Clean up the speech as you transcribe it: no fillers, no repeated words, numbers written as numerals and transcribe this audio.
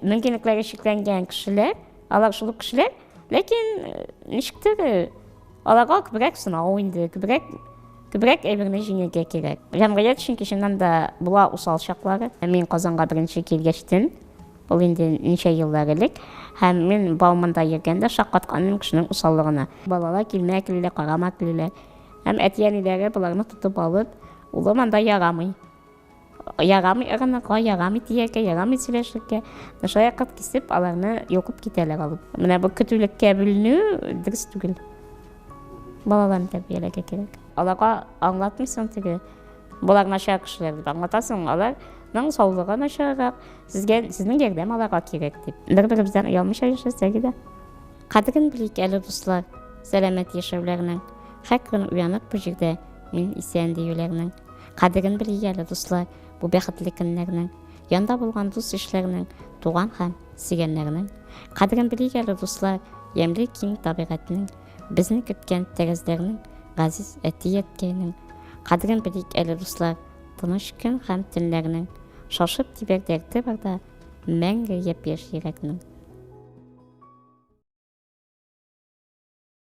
Мөмкинлекләре чикләнгән кешеләр, алар шул ук кешеләр, ләкин э, ничектер э, аларга күбрәк сынау инде, күбрәк күбрәк әйберне җиңәргә кирәк. Җәмгыять чөнки чыннан да була усал чаклары. Мин Казанга беренче килгәчтен, ул инде ничә еллар элек, һәм мин Бауманда йөргәндә шаккаткан идем кешенең усаллыгына. Балалар килмә киләләр, карама киләләр. Һәм әти-әниләре боларны тотып алып, улым анда ярамый. Ярамый ырынырга, ярамый тияргә, ярамый сөйләшергә. Шулай кырт кисеп, аларны йолкып китәләр алып. Менә бу көтүлеккә бүленү дөрес түгел. Балаларны тәрбияләргә кирәк. Аларга аңлатмыйсың теге, болар начар кешеләр дип аңлатасың, аларның саулыгы начаррак, сезгә сезнең ярдәм аларга кирәк дип. Бер-беребездән оялмыйча яшәсәк иде. Кадерен белик әле, дуслар, сәламәт яшәүләрнең. Һәр көн уянып бу җирдә мин исән диюләрнең. Кадерен белик әле, дуслар, бу бәхетле көннәрнең. Янда булган дус-ишләрнең, туган һәм сөйгәннәрнең. Кадерен белик әле, дуслар, ямьле киң табигатьнең, безне көткән тәрәзләрнең, газиз әти-әткәйнең. Кадерен белик әле, дуслар, тыныч көн һәм төннәрнең. Шашып тибәр дәрте барда мәңге япь-яшь йөрәкнең.